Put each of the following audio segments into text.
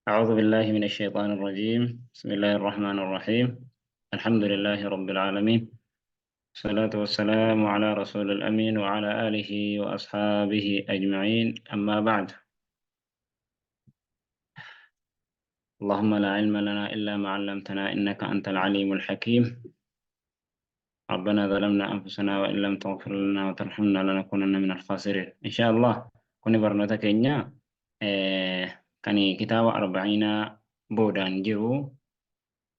أعوذ بالله من الشيطان الرجيم. بسم الله الرحمن الرحيم. الحمد لله رب العالمين، الصلاة والسلام على رسول الأمين وعلى آله وأصحابه أجمعين. أما بعد، اللهم لا علم لنا إلا ما علمتنا إنك أنت العليم الحكيم. ربنا ظلمنا أنفسنا وإن لم تغفر لنا وترحمنا لنكونن من الخاسرين. إن شاء الله كوني برنوتا كينيا كاني كتاب 40 بودان جرو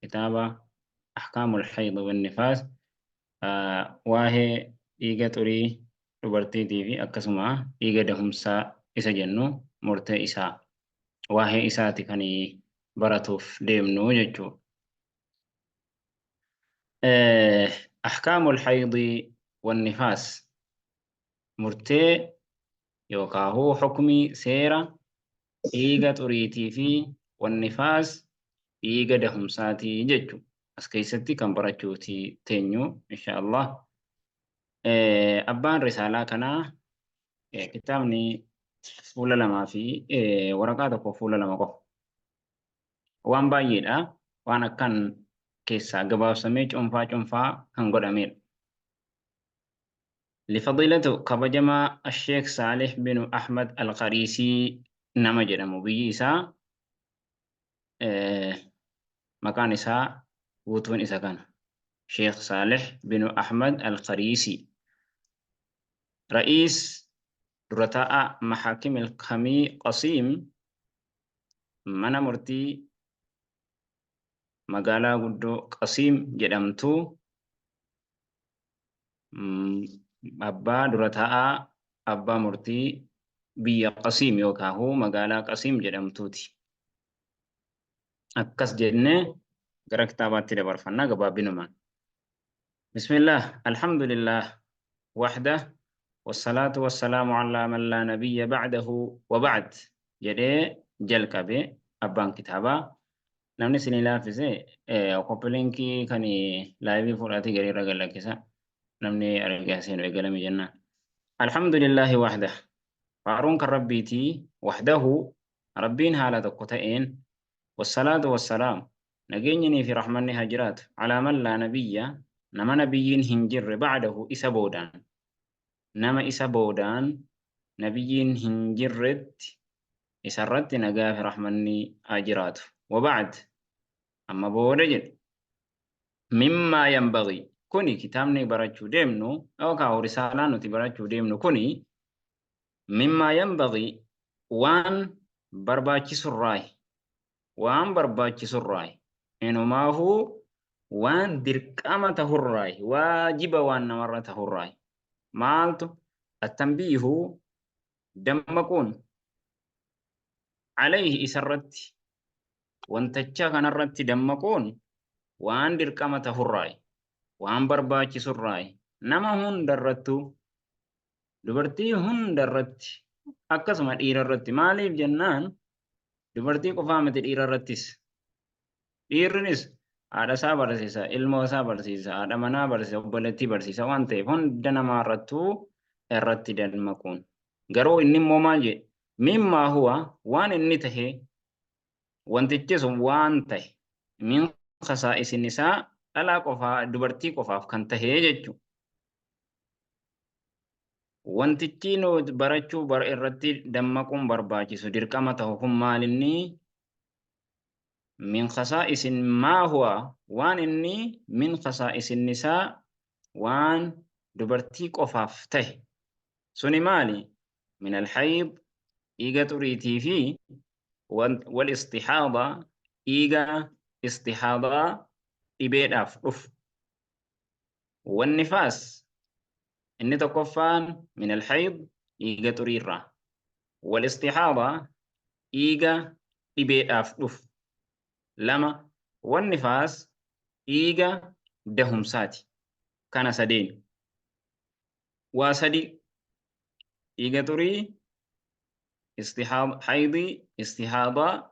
كتاب أحكام الحيض والنفاس، واهي إيجا تري dubartii fi akkasuma dhiiga dahumsaa isa jennu murtee isaa waa'ee isaati kan baratuuf deemnu jechuudha. Ahkaamul haydi wan nifaas, murtee yookaan hukmii seera dhiiga xuriitii fi wan nifaas dhiiga dahumsaatii jechuudha. As keessatti kan barachuuti teenyu insha Allah. Abbaan risaalaa kanaa kitaabni fuula 2 fi waraqaa 1 fuula 2 qofa. Waan baay'eedha. Waan akkan keessaa gabaabsamee cuunfaa cuunfaa kan godhamedha. Lifadiilatu kabajamaa Sheekh Saalih bin Ahmad Al-Qariisii nama jedhamu, biyyi isaa, maqaan isaa guutuun isa kana. Sheekh Saalih bin Ahmad Al-Qariisii. Ra'iis dura taa'aa Mahaakim Al-Kamii Qasiim, mana murtii magaalaa guddoo Qasiim jedhamtu abbaa dura taa'aa abbaa murtii biyya Qasiim yookaan magaalaa Qasiim jedhamtuuti. Akkas jennee gara kitaabaatti dabarfannaa gabaabbinumaan. Bismillah, alhamdulillah, wahda, wassalaatu wassalaamu ala man laa nabiyya ba'dahu wa ba'd jedhee jalqabe abbaan kitaabaa. Namni isinii laaffise copy linkii kan live fudhatee gadi irra gad. Namni argaa seenu eegalame jennaan. Alhamdulillahi wahda. Faaruun kan Rabbiitii, wahdahu, Rabbiin haala tokko ta'een, wassalaatu wassalaam, nageenyinii fi rahmanni haa jiraatu, alaa man laa nabiyya, nama nabiyyiin hin jirre, ba'dahu, isa boodaan, nama isa boodaan nabiyyiin hin jirretti, isarratti nagaa fi rahmanni haa jiraatu. Waba'd, amma booda jedhe. Mimmaa yanbagii, kuni kitaabni barachuu deemnu yookaan risaalaan nuti barachuu deemnu kuni, mimmaa yanbagii, waan barbaachisurraayi, waan barbaachisurraayi, inumaahuu waan dirqama tahurraayi, waajiba waan namarra tahurraayi. Maaltu? Attanbiihu, dammaquun, alayhi, isarratti, wantacha kanarratti dammaquun waan dirqama tahurraayi, waan barbaachisurraayi, nama hundarrattuu, dubartii hundarratti akkasuma dhiira irratti. Maaliif jennaan, dubartii qofaa miti, dhiira irrattis. Dhiirrinis haadha isaa barsiisa, ilmoo isaa barsiisa, haadha manaa barsiisa, obboleettii barsiisa waan ta'eef hunda namaa irrattuu irratti dammaquun. Garuu inni immoo maal jedhe? Mimmaa huwa, waan inni tahe, wantichi sun waan tahe, min khasaa'isin isaa, dhalaa qofaa, dubartii qofaaf kan tahe jechuudha. Wantichi nu barachuu irratti dammaquun barbaachisu dirqama ta'u kun maalinni? Min khasaa'isin maa huwa, waan inni, min khasaa'isin nisaa, waan dubartii qofaaf tahe suni maali? Min alhayd, dhiiga xuriitii, fi wal istihaada, dhiiga istihaadaa dhibeedhaaf dhufu, wan nifaas. Inni tokkoffaan min alhayd, dhiiga xuriirraa, wal istihaada, dhiiga dhibeedhaaf dhufu, lama, wan nifaas, dhiiga dahumsaati. Kana sadeen, waa sadi: dhiiga xurii, haydii, istihaadaa,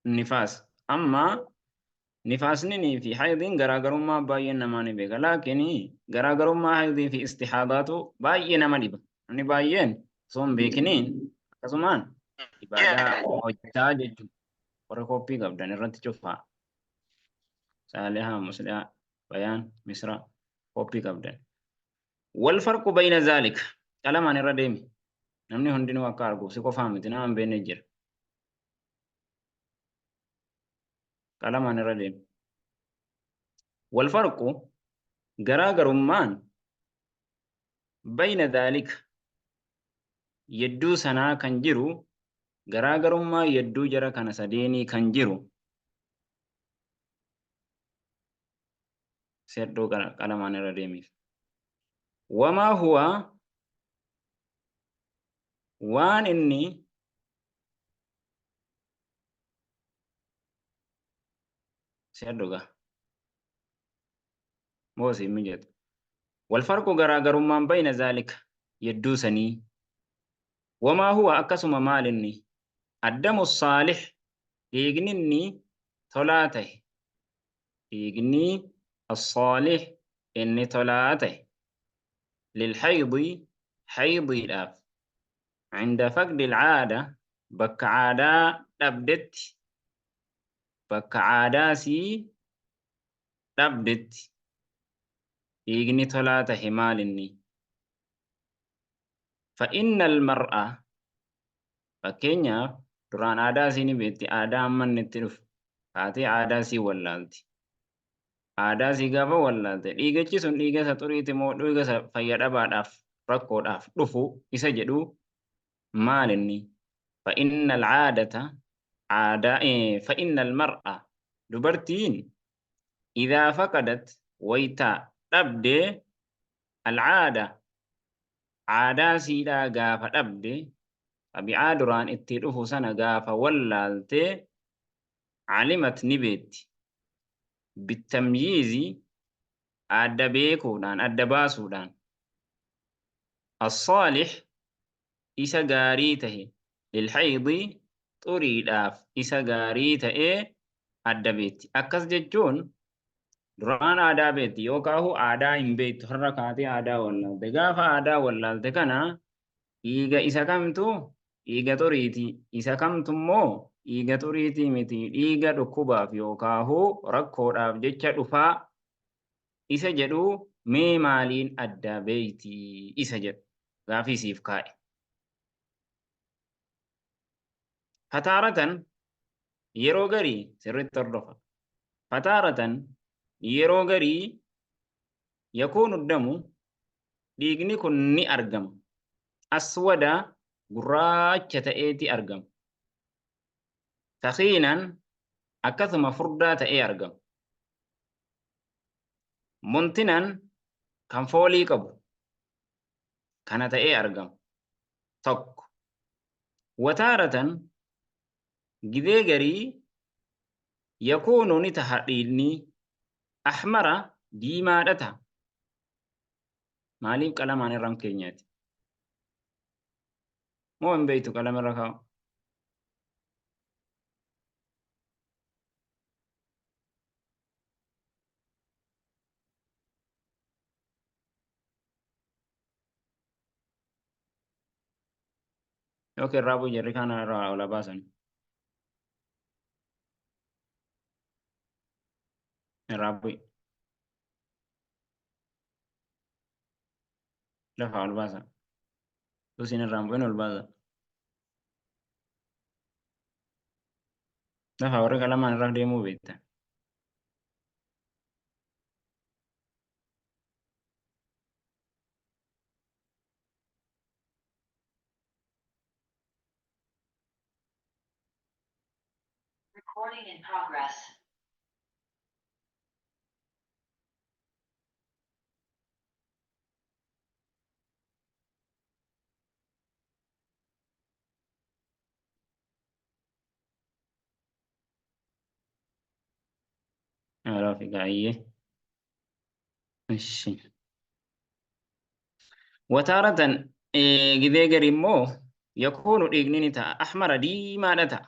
nifaas. Amma nifaasninii fi haydiin garaagarummaa baay'een namaa ni beeka, laakiin garaagarummaa haydii fi istihaadaatu baay'ee nama dhiba. Namni baay'een osoo hin beekiniin akkasumaan ibaadaa hojjetaa jechuudha. Warra kooppii qabdan irratti cufaa. Saalihaa, Muslihaa, Bayaan, Misra kooppii qabdan. Wal farqu bayna zaalik. Qalamaan irra deemi. Namni hundinuu akka arguuf si qofaa miti nama hin beekne jira. Qalamaan irra deemi. Wal farqu garaagarummaan bayna dhaalika yedduu sanaa kan jiru garaagarummaa yedduu jara kana sadeenii kan jiru seddoo qalamaan irra deemiif. Wamaa huwa waan inni seddoo gaa moo siin mijatu. Wal farqu garaagarummaan bayna zaalika yedduu sanii. Wamaa huwa akkasuma maal inni addamu saalih dhiigni inni tolaa tahe dhiigni as-saalih inni tolaa tahe lilhaydi haydiidhaaf inda faqdi al'aada bakka aadaa dhabdetti bakka aadaa sii dhabdetti dhiigni tolaa tahe maal inni fa innal mar'a fakkeenyaaf duraan aadaa isii ni beekti aadaa amma inni itti dhufu kaatee aadaa isii wallaalti aadaa isii gaafa wallaalte dhiigichi sun dhiiga isa xuriiti moo dhiiga isa fayya dhabaadhaaf rakkoodhaaf dhufu isa jedhu maal inni fa innal aadata aadaa fa innal mar'a dubartiin idaa faqadat wayta dhabde al'aada aadaa siidhaa gaafa dhabde xabi'aa duraan itti dhufu sana gaafa wallaalte calimat ni beetti bittamyiizi adda beekuudhaan adda baasuudhaan as-saalih isa gaarii tahe lilhaydi xuriidhaaf isa gaarii ta'ee adda beetti. Akkas jechuun duraan aadaa beetti yookaahu aadaa hin beektu har'a kaatee aadaa wallaalte. Gaafa aadaa wallaalte kana dhiiga isa kamtu dhiiga xuriiti isa kamtu immoo dhiiga xuriitii miti dhiiga dhukkubaaf yookaahu rakkoodhaaf jecha dhufaa isa jedhu mee maaliin adda beeyti isa jedhu gaafii siif kaa'e. Fataaratan yeroo garii sirriitti hordofa. Fataaratan yeroo garii yakuunu damu dhiigni kun ni argama. Aswada gurraacha ta'eeti argama. Sakiinan akkasuma furdaa ta'ee argama. Muntinan kan foolii qabu kana ta'ee argama. Tokko. Wataaratan gidee garii yakuunu ni taha dhiigni ahmara diimaadha taha. Maaliif qalamaan irra hin keenyaati? Moo hin beektu qalama irra kaa'u? Yookiin irraa bu'u jarri kaan irraa ola baasan. Irraa bu'i. Lafa ol baasa. Tusiin irraa hin bu'in ol baasa. Lafa warri qalamaan irra deemuu beekta. Recording in progress. Alaafi gaayyee. Ishi. Wataaratan gidee gari immoo yakuunu dhiigni ni ta'a. Ahmara diimaadha ta'a.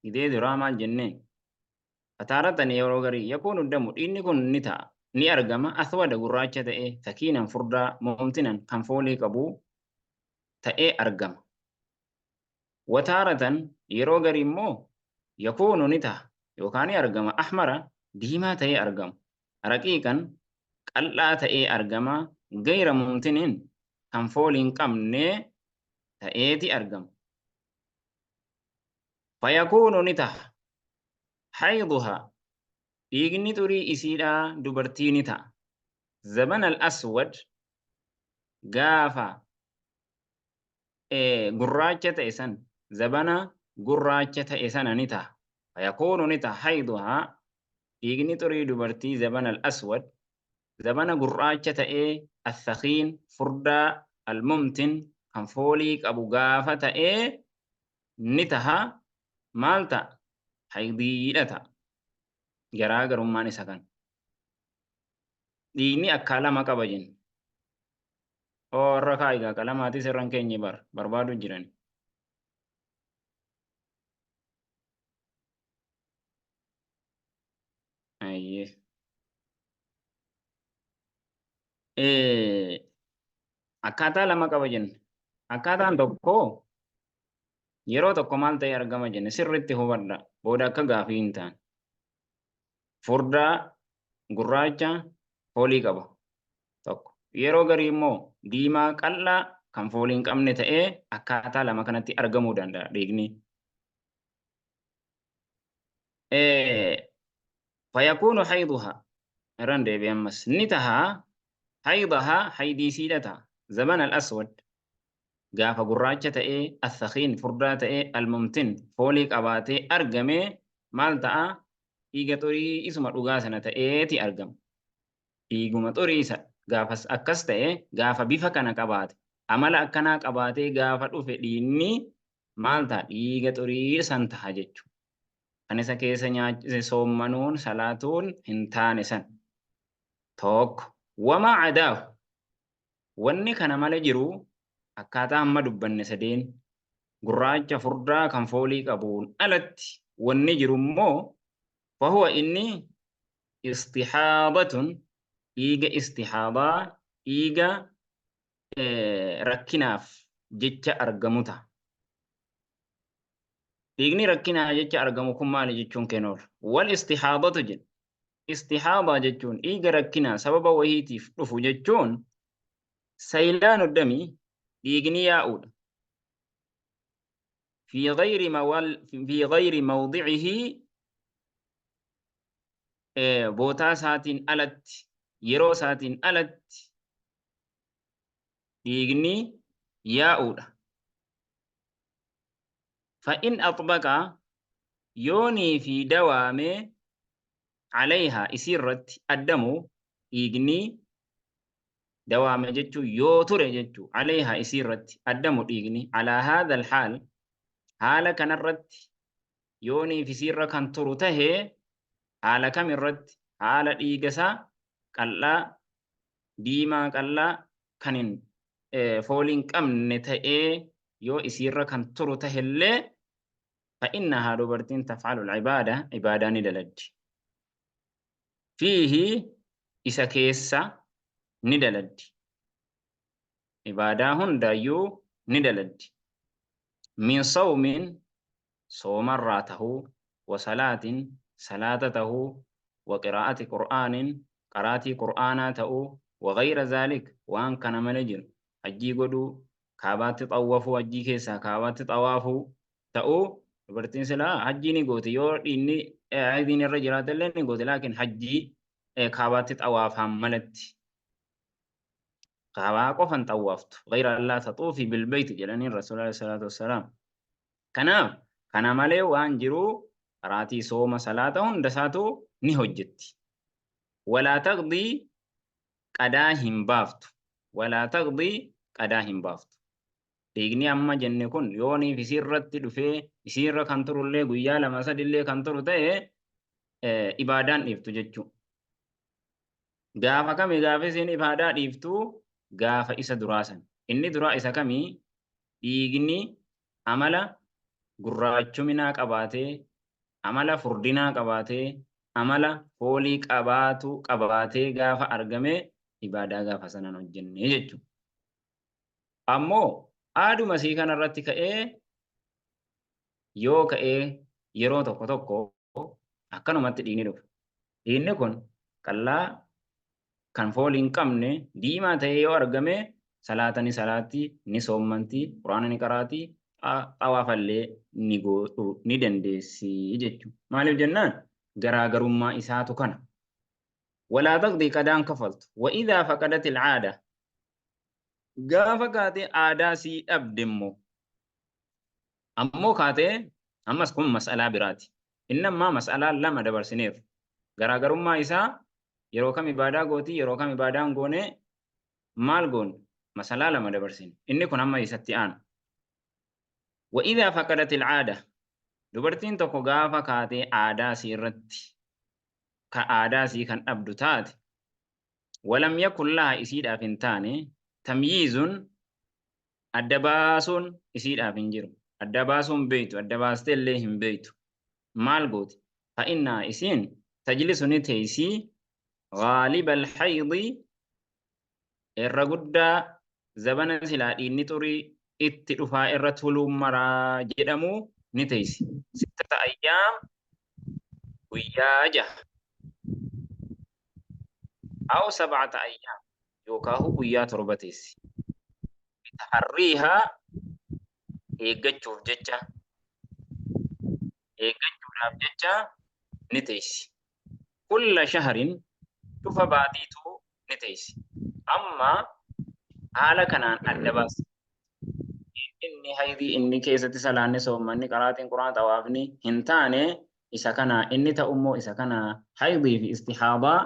Gidee duraa maal jenneen? Fataaratan yeroo garii yakuunu damu dhiigni kun ni ta'a. Ni argama aswada gurraacha ta'ee sakiinan furdaa moomtinan kan foolii qabu ta'ee argama. Wataaratan yeroo garii immoo Yakuunu ni taha yookaan ni argama ahmara diimaa ta'ee argama. Raqiiqan qal'aa ta'ee argama. Gayra mumtinin kan foolii hin qabne ta'eeti argama. Fayakuunu ni taha hayduhaa dhiigni xurii isiidhaa dubartii ni ta'a. Zaman al-aswad gaafa gurraacha ta'e san zabana gurraacha ta'e sana ni ta'a. Fayakuunu ni ta'a hayduhaa dhiigni xurii dubartii zaman al-aswad zabana gurraacha ta'ee athakiin furdaa almumtin kan foolii qabu gaafa ta'ee ni taha maal ta'a? Haydiidha ta'a. Garaagarummaan isa kana. Dhiigni akkaa lama qaba jenna. Oo warra kaa egaa qalamaatis irra hin keenye bar barbaadu jirani. Ayyee. Akkaataa lama qaba jenna. Akkaataan tokko yeroo tokko maal ta'e argama jenne sirriitti hubadha. Booda akka gaafii hin taane. Furdaa gurraacha foolii qaba. Tokko. Yeroo garii immoo diimaa qal'aa kan foolii hin qabne ta'ee akkaataa lama kanatti argamuu danda'a dhiigni. Fayakuunu hayduha irran deebi'e ammas ni taha haydaha haydii siidha ta'a. Zaman al-aswad gaafa gurraacha ta'ee athakiin furdaa ta'ee almumtin foolii qabaatee argame maal ta'a dhiiga xurii isuma dhugaa sana ta'eeti argama. Dhiiguma xurii isa gaafas akkas ta'e gaafa bifa kana qabaate amala akkanaa qabaatee gaafa dhufe dhiigni maal ta'a dhiiga xurii san ta'a jechuudha. Kan isa keessa nyaachise soommanuun salaatuun hin taane san. Tokko wamaa adaahu wanni kana male jiru akkaataa amma dubbanne sadeen gurraacha furdaa kan foolii qabuun alatti wanni jiru immoo fahuwa inni istihaadatun dhiiga istihaadaa dhiiga rakkinaaf jecha argamu ta'a. Dhiigni rakkinaa jecha argamu kun maali jechuun keenya oola. Wal istihaadatu jedha. Istihaadaa jechuun dhiiga rakkinaa sababa wahiitiif dhufu jechuun saylaanu dami dhiigni yaa'uudha. Fi ghayri mawdicihi bootaa isaatiin alatti yeroo isaatiin alatti dhiigni yaa'uudha. Fa'in axbaqa yoonii fi dawaame alayhaa isii irratti addamu dhiigni dawaame jechuu yoo ture jechuu alayhaa isii irratti addamu dhiigni alaa haadha alhaal haala kanarratti yoonii fi isiirra kan turu tahee haala kam irratti haala dhiiga isaa qal'aa diimaa qal'aa kan hin foolii hin qabne ta'ee yoo isiirra kan turu tahellee fa'innahaa dubartiin taf'alu al-ibaada ibaadaa ni daladdi. Fiihi isa keessa ni daladdi. Ibaadaa hundaayyuu ni daladdi. Min sawmin soomarraa tahuu, wa salaatin salaata tahuu, wa qiraa'ati qur'aanin qaraatii qur'aanaa ta'uu, wa ghayra zaalik waan kana malee jiru hajjii godhuu, kaabaatti xawwafuu, hajjii keessaa kaabaatti xawaafuu ta'uu. Dubartiin silaa hajjii ni gooti yoo dhiinni haydiin irra jiraate illee ni gooti, laakiin hajjii kaabaatti xawaafaan malatti kaabaa qofan xawaaftu ghayra allaa taxuufi bilbeyti jedhaniin rasuula alayhi salaatu wassalaam. Kanaaf kana malee waan jiru qaraatii sooma salaata hunda isaatu ni hojjetti. Walaa taqdii qadaa hin baaftu. Walaa taqdii qadaa hin baaftu. Dhiigni amma jenne kun yooniif isiirratti dhufee isiirra kan turullee guyyaa lama sadillee kan turu ta'e ibaadaan dhiiftu jechuudha. Gaafa kami gaafa isiin ibaadaa dhiiftu? Gaafa isa duraa san. Inni duraa isa kamii? Dhiigni amala gurraachuminaa qabaatee, amala furdinaa qabaatee, amala foolii qabaatu qabaatee gaafa argame ibaadaa gaafa sanan hojjenne jechuudha. Ammoo aaduma sii kanarratti ka'ee yoo ka'ee Yeroo tokko tokko akkanumatti dhiigni dhufa. Dhiigni kun qallaa kan foolii hin qabne diimaa ta'ee yoo argame salaata ni salaatti, ni soommanti, quraana ni qaraati, xawaafallee ni godhu ni dandeessi jechuudha. Maaliif jennaan garaagarummaa isaatu kana. Walaa taqdii qadaan kafaltu. Wa idhaa faqadatil aada. Gaafa kaatee aadaa sii dhabde immoo ammoo kaatee ammas kun mas'alaa biraati. Inni ammaa mas'alaa lama dabarsineerra. Garaagarummaa isaa yeroo kam ibaadaa gooti yeroo kam ibaadaa hin goone maal goone mas'alaa lama dabarsine. Inni kun amma isatti aanu. Wa idhaa faqadatil aada. Dubartiin tokko gaafa kaatee aadaa sii irratti ka aadaa sii kan dhabdu taate walam yakun laha isiidhaaf hin taane tamyiizun adda baasuun isiidhaaf hin jiru. Adda baasuun beeytu, adda baastee illee hin beeytu. Maal gooti? Fa'innaa isiin tajlisu ni teeysii ghaaliba alhaydi irra guddaa zabana silaa dhiinni xurii itti dhufaa irra tuluun maraa jedhamu ni teeysi. Sittata ayyaam guyyaa jaha. Aw sab'ata ayyaam yookaahu guyyaa torba teessi. Bitaharriihaa eeggachuuf jecha eeggachuudhaaf jecha ni teessi. Kulla shahrin cufa baatiituu ni teessi. Amma haala kanaan adda baasti. Inni haydii inni keessatti salaanni soommanni qaraatiin quraan xawaafni hin taane isa kana inni ta'ummoo isa kana haydii fi istihaadaa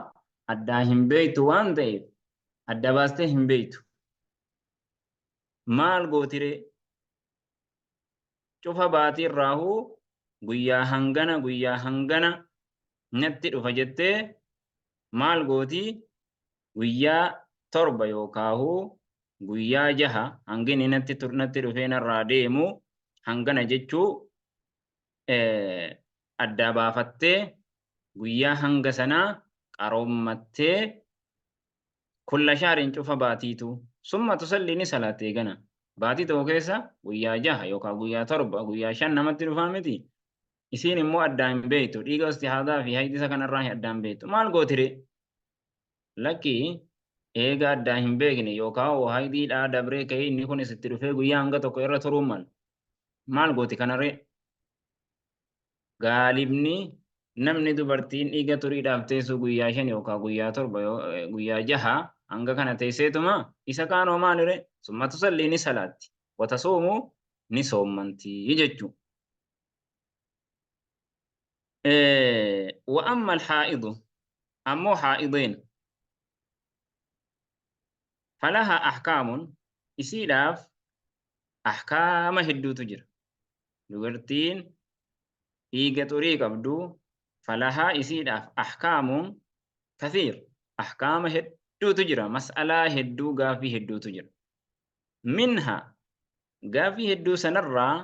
addaa hin beektu waan ta'eef adda baastee hin beektu. Maal gootiree? Cufa baatii irraahuu guyyaa hangana guyyaa hangana natti dhufa jettee maal gootii? Guyyaa torba yookaahuu guyyaa jaha hangini natti natti dhufee narraa deemu hangana jechuu addaa baafattee guyyaa hanga sanaa qaroommattee kulla shahrin cufa baatiitu summa tusallii ni salaatte eegana baatii tokko keessa guyyaa jaha yookaan guyyaa torba guyyaa shan namatti dhufaa miti isiin immoo addaan hin beektu dhiiga istihaadaa fi haydisa kanarraa addaan beektu maal gootire lakki eega addaan hin beekne yookaan hoo haydiidhaa dabree ka'ee inni kunis itti dhufee guyyaa hanga tokko irra turuu mala maal gooti kanarree Gaalibni namni dubartiin dhiiga xuriidhaaf teessu guyyaa shan yookaan guyyaa torba guyyaa jaha hanga kana teesseetuma isa kaanoo maalire summa tusallii ni salaatti watasuumu ni soommanti jechuu. Wa amma alhaa'idu ammoo haa'ideen falaha ahkaamun isiidhaaf ahkaama hedduutu jira. Dubartiin dhiiga xurii qabdu falahaa isiidhaaf ahkaamuun kathiir ahkaama hedduutu jira mas'alaa hedduu gaafii hedduutu jira. Minha gaafii hedduu sanarraa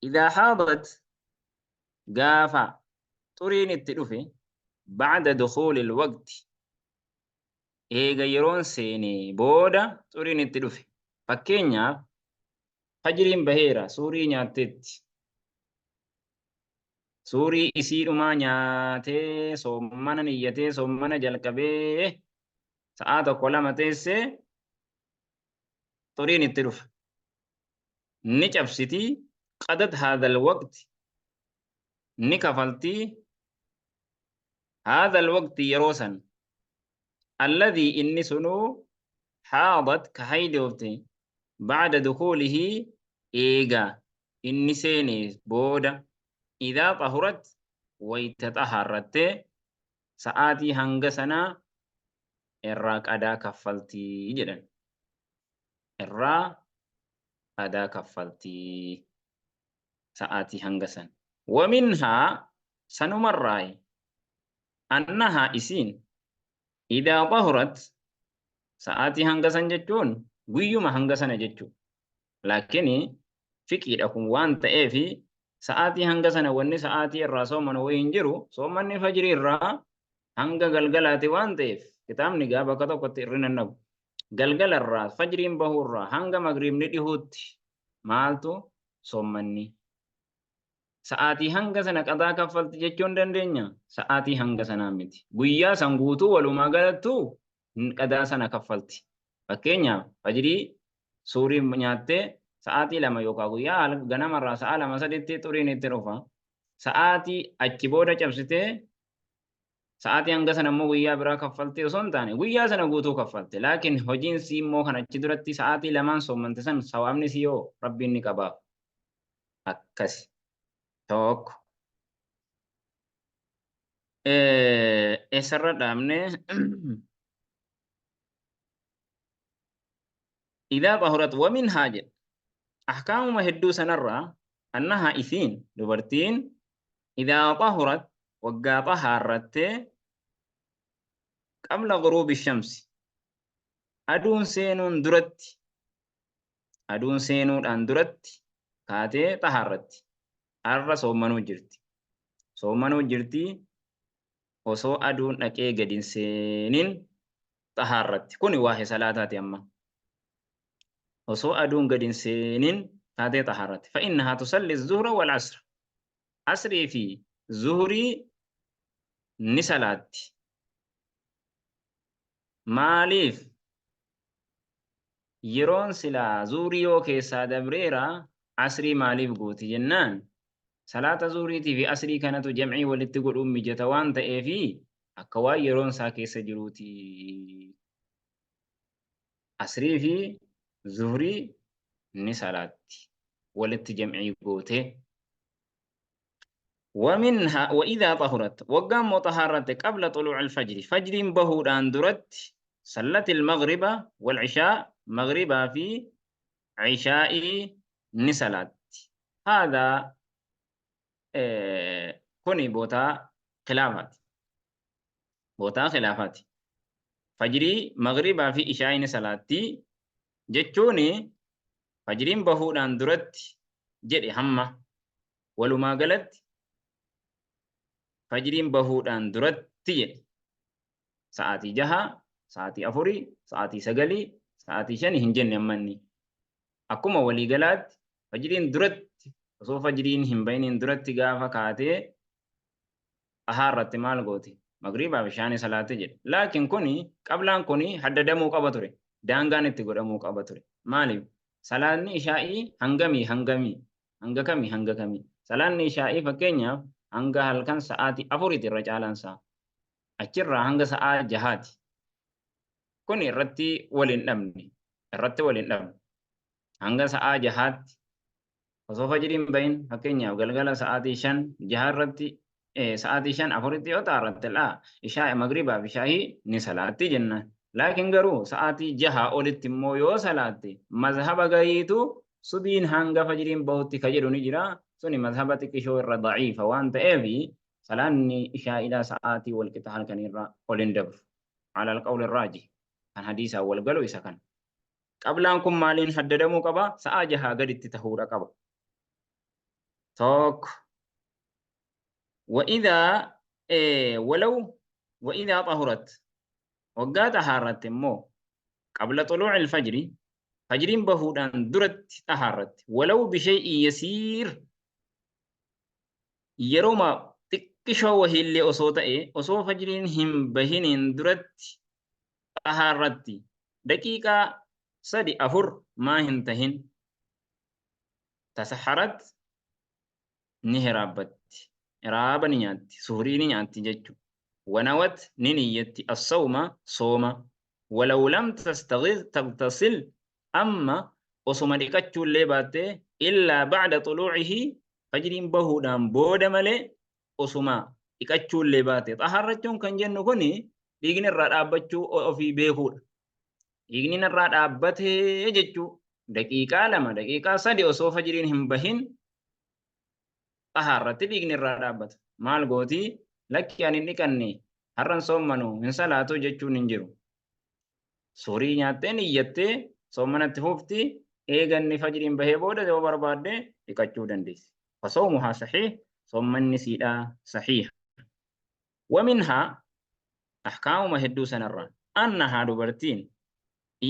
idaa haadat gaafa xuriin itti dhufe ba'da dukuulil waqti eega yeroon seenee booda xuriin itti dhufe. Fakkeenyaaf fajriin baheera suurii nyaatteetti. Suurii isiidhumaa nyaatee soommana niyyatee soommana jalqabee sa'aa tokko lama teessee xuriin itti dhufa. Ni cabsiti qadat haadhal waqti ni kafalti haadhal waqti yeroo san alladhii inni sunuu haadat ka haydoofte ba'da dukuulihi eega inni seene booda idaa xahurat wayta xahaarratte sa'aatii hanga sanaa irraa qadaa kaffaltii jedhan irraa qadaa kaffaltii sa'aatii hanga san waminhaa sanumarraayi annahaa isiin idaa xahurat sa'aatii hanga san jechuun guyyuma hanga sana jechuu laakini fiqiidha kun waan ta'eefi sa'aatii hanga sana wanni sa'aatii irraa soomanu wayii hin jiru soomanni fajrii irraa hanga galgalaati waan ta'eef kitaabni gaa bakka tokkotti irrina nabu galgala irraa fajriin bahuu irraa hanga magriibni dhihuutti maaltu soommanni. Sa'aatii hanga sana qadaa kaffalti jechuu hin dandeenya? Sa'aatii hanga sanaa miti. Guyyaa san guutuu walumaa galattuu qadaa sana kaffalti. Fakkeenyaaf fajrii suurii nyaattee sa'aatii 2 yookaan guyyaa ganamarraa sa'a 2 saditti xuriin itti dhufa. Sa'aatii achi booda cabsitee sa'aatii hanga sana immoo guyyaa biraa kaffaltee osoo hin taane guyyaa sana guutuu kaffalte. Laakiin hojiin sii immoo kan achi duratti sa'aatii lamaan soommante san sawaabni sii hoo Rabbiin ni qabaaf. Akkasi. Tokko. Eessarra dhaabne? Idaa xahurat waminhaa jedha. Ahkaamuma hedduu sanarraa annahaa isiin dubartiin idaa xahurat waggaa xahaarrattee qabla ghuruubi shamsi aduun seenuun duratti aduun seenuudhaan duratti kaatee xahaarratti. Arra soommanuu jirti. Soommanuu jirti osoo aduun dhaqee gadi hin seenin xahaarratti. Kuni waa'ee salaataati amma. Osoo aduun gadi hin seenin taatee xahaarratti. Fa'innahaa tusalli zuhra wal asra. Asrii fi zuhurii ni salaatti. Maaliif? Yeroon silaa zuhrii yoo keessaa dabreera asrii maaliif gooti jennaan, salaata zuhriitii fi asrii kanatu jam'ii walitti godhuun mijata waan ta'eefi akka waan yeroon isaa keessa jiruuti. Asrii fi zuhrii ni salaatti walitti jam'ii gootee. ومنها وإذا طهرت وقام مطهرت قبل طلوع الفجر فجر بهودان درت صلت المغرب والعشاء مغربا في عشاء نسلات. هذا كوني بوتا خلافات بوتا خلافات فجري مغربا في عشاء نسلاتي جتشوني فجرين بهودان درت جري همه walumaa galatti fajriin bahuudhaan duratti jedhe. Sa'aatii jaha, sa'aatii afurii, sa'aatii sagalii, sa'aatii shani hin jenne amma inni. Akkuma waliigalaatti fajriin duratti osoo fajriin hin bahiniin duratti gaafa kaatee xahaarratti maal gooti? Magriibaa fi shaanii salaate jedhe. Laakiin kuni qablaan kuni haddadamuu qaba ture. Daangaan itti godhamuu qaba ture. Maaliif? Salaanni ishaa'ii hangamii hangamii? Hanga kamii hanga kamii? Salaanni ishaa'ii fakkeenyaaf hanga halkan sa'aatii afuriiti irra caalaan isaa. Achirraa hanga sa'aa jahaati. Kuni irratti wal hin dhabne. Irratti wal hin dhabne. Hanga sa'aa jahaatti osoo fajriin bahin fakkeenyaaf galgala sa'aatii shan jaha irratti sa'aatii shan afuritti yoo xaarratte laa ishaa magribaaf ishaa'ii ni salaatti jenna. Laakiin garuu sa'aatii jaha olitti immoo yoo salaatte mazhaba gariitu subiin hanga fajriin bahutti ka jedhu ni jira. Suni mazhaba xiqqishoo irra da'iifa waan ta'eef salaanni ishaa'iidhaa sa'aatii wal qixa halkaniirra ol hin dabru. Alal qawli raajih kan hadiisaan wal galu isa kana. Qablaan kun maaliin haddadamuu qaba? Sa'aa jahaa gaditti tahuudha qaba. Tokko. Wa'idaa walaw wa'idaa xahurat waggaa xahaarratte immoo qabla xuluucil fajri fajriin bahuudhaan duratti xahaarratte walaw bishay'in yasiir yeroma xiqqishoo wahiillee osoo ta'e osoo fajriin hin bahiniin duratti xahaarratti daqiiqaa sadi afur maa hin tahin tasaharat ni hiraabbatti hiraaba ni nyaatti suhurii ni nyaatti jechu wanawat ni niyyatti assawma sooma walaw lam taghtasil amma osoma dhiqachuullee baattee illaa ba'da xuluucihi fajriin bahuudhaan booda malee osuma dhiqachuullee baate. Xahaarrachuun kan jennu kuni dhiigni irraa dhaabbachuu ofii beekuudha. Dhiigni irraa dhaabbatee jechuu daqiiqaa 2 daqiiqaa 3 osoo fajriin hin bahin xahaarratti dhiigni irraa dhaabbata. Maal gooti? Lakki ani hin dhiqanne har'an soommanu hin salaatu jechuun hin jiru. Suurii nyaattee niyyattee soommanatti fufti eeganni fajriin bahee booda yoo barbaadde dhiqachuu dandeessi. Fasawmuhaa sahiih soommanni siidhaa sahiiha. Waminhaa ahkaamuma hedduu sanarraa annahaa dubartiin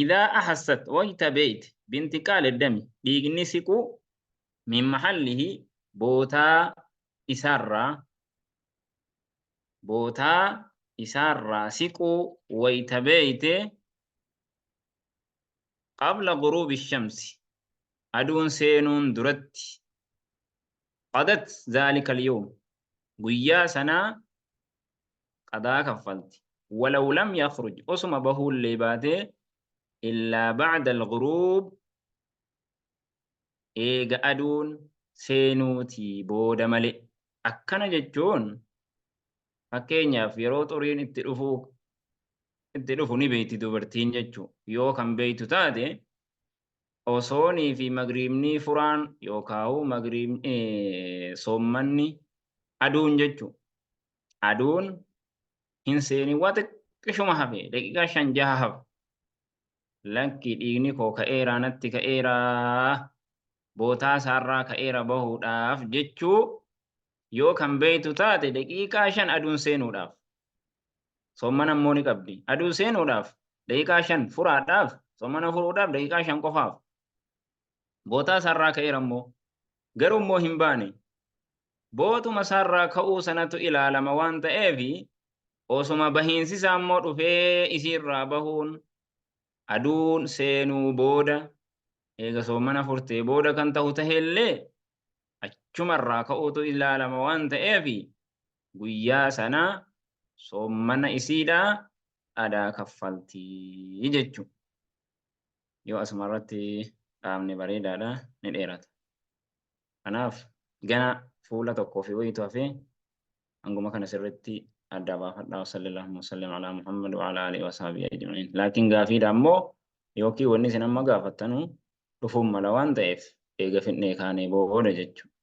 idaa ahassat wayta beeyte bintiqaali dami dhiigni siquu min mahallihi bootaa isaarraa bootaa isaarraa siquu wayta beeyte, qabla ghuruubi shamsi, aduun seenuun duratti, qadat zaalika al-yawm, guyyaa sanaa qadaa kaffalti, walaw lam yakhruj, osuma bahuullee baatee, illaa ba'da al-ghuruub, eega aduun seenuutii booda malee. Akkana jechuun fakkeenyaaf yeroo xuriin itti dhufuu itti dhufu ni beeyti dubartiin jechuu. Yoo kan beeytu taate osoonii fi magriibnii furaan yookaa'u magriib soommanni aduun jechuu. Aduun hin seenin waa xiqqishuma hafe, daqiiqaa shan jaha hafe. Lakki, dhiigni koo ka'eeraa, natti ka'eeraa, bootaa isaarraa ka'eera bahuudhaaf jechuu yoo kan beeytu taate, daqiiqaa 5 aduun seenuudhaaf. Soommana immoo ni qabdi. Aduu seenuudhaaf daqiiqaa 5, furaadhaaf, soommana furuudhaaf daqiiqaa 5 qofaaf. Bootaa isaarraa ka'eera immoo. Garuu immoo hin baane. Bootuma isaarraa ka'uu sanatu ilaalama waan ta'eef, osuma bahiinsi isaa immoo dhufee isiirraa bahuun aduun seenuu booda, eega soomana furtee booda kan ta'u tahellee, achumarraa ka'uutu ilaalama waan ta'eef guyyaa sana soommana isiidhaa adaa kaffaltii jechuudha. Yoo asuma irratti dhaabne bareedaadha, ni dheerata. Kanaaf gana fuula tokkoo fi wayitu hafee, hanguma kana sirriitti adda baafadhaa. Sallallahu wasallam ala Muhammad wa ala alihi wa sahbihi ajma'in. Laakiin gaafiidha ammoo yookiin wanni isin amma gaafattanu dhufuun mala waan ta'eef eega fidnee kaanee booda jechuudha.